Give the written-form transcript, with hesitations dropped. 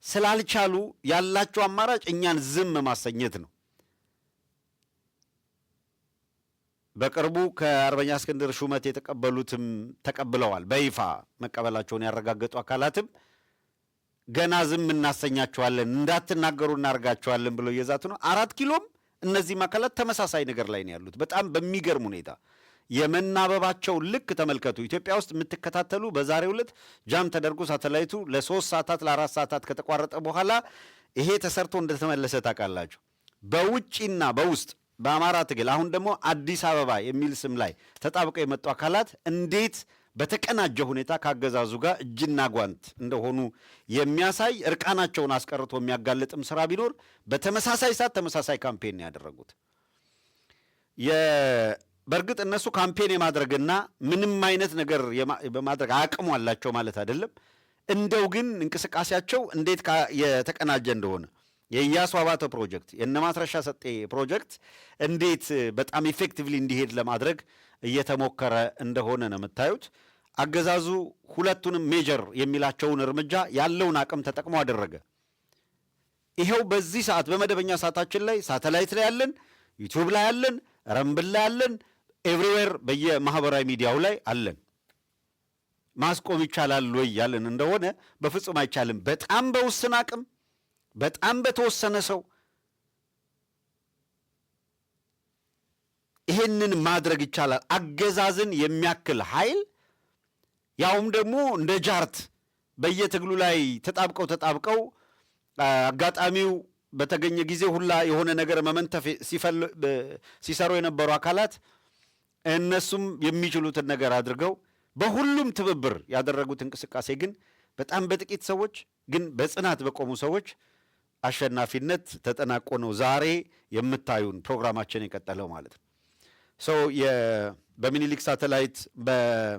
ስላልቻሉ ያላቸው አማራጭ እኛን ዝም ማሰኘት ነው። በቅርቡ ከአርበኛ እስክንድር ሹመት የተቀበሉትም ተቀብለዋል። በይፋ መቀበላቸውን ያረጋገጡ አካላትም ገና ዝም እናሰኛቸዋለን፣ እንዳትናገሩ እናርጋቸዋለን ብለው እየዛቱ ነው። አራት ኪሎም እነዚህም አካላት ተመሳሳይ ነገር ላይ ነው ያሉት። በጣም በሚገርም ሁኔታ የመናበባቸው ልክ ተመልከቱ። ኢትዮጵያ ውስጥ የምትከታተሉ፣ በዛሬው ዕለት jam ተደርጎ ሳተላይቱ ለ3 ሰዓታት ለ4 ሰዓታት ከተቋረጠ በኋላ ይሄ ተሰርቶ እንደተመለሰ ታውቃላችሁ። በውጪና በውስጥ በአማራ ትግል አሁን ደግሞ አዲስ አበባ የሚል ስም ላይ ተጣብቀው የመጡ አካላት እንዴት በተቀናጀ ሁኔታ ካገዛዙ ጋር እጅና ጓንት እንደሆኑ የሚያሳይ፣ እርቃናቸውን አስቀርቶ የሚያጋልጥም ስራ ቢኖር በተመሳሳይ ሰዓት ተመሳሳይ campaign ነው ያደረጉት። በእርግጥ እነሱ campaign የማድረግና ምንም አይነት ነገር በማድረግ አቅሙ አላቸው ማለት አይደለም። እንደው ግን እንቅስቃሴያቸው እንዴት የተቀናጀ እንደሆነ፣ የኢያሱ አባተ ፕሮጀክት፣ የእነ ማስረሻ ሰጤ ፕሮጀክት እንዴት በጣም effectively እንዲሄድ ለማድረግ እየተሞከረ እንደሆነ ነው የምታዩት። አገዛዙ ሁለቱንም major የሚላቸውን እርምጃ ያለውን አቅም ተጠቅሞ አደረገ። ይኸው በዚህ ሰዓት በመደበኛ ሰዓታችን ላይ ሳተላይት ላይ ያለን፣ YouTube ላይ ያለን፣ Rumble ላይ ያለን፣ everywhere በየማህበራዊ ሚዲያው ላይ አለን። ማስቆም ይቻላል ወይ ያለን እንደሆነ በፍጹም አይቻልም። በጣም በውስን አቅም፣ በጣም በተወሰነ ሰው ይሄንን ማድረግ ይቻላል። አገዛዝን የሚያክል ኃይል፣ ያውም ደግሞ እንደ ጃርት በየትግሉ ላይ ተጣብቀው ተጣብቀው አጋጣሚው በተገኘ ጊዜ ሁላ የሆነ ነገር መመንተፍ ሲሰሩ የነበሩ አካላት እነሱም የሚችሉትን ነገር አድርገው በሁሉም ትብብር ያደረጉት እንቅስቃሴ ግን በጣም በጥቂት ሰዎች ግን በጽናት በቆሙ ሰዎች አሸናፊነት ተጠናቆ ነው ዛሬ የምታዩን ፕሮግራማችን የቀጠለው ማለት ነው። So በሚኒሊክ ሳተላይት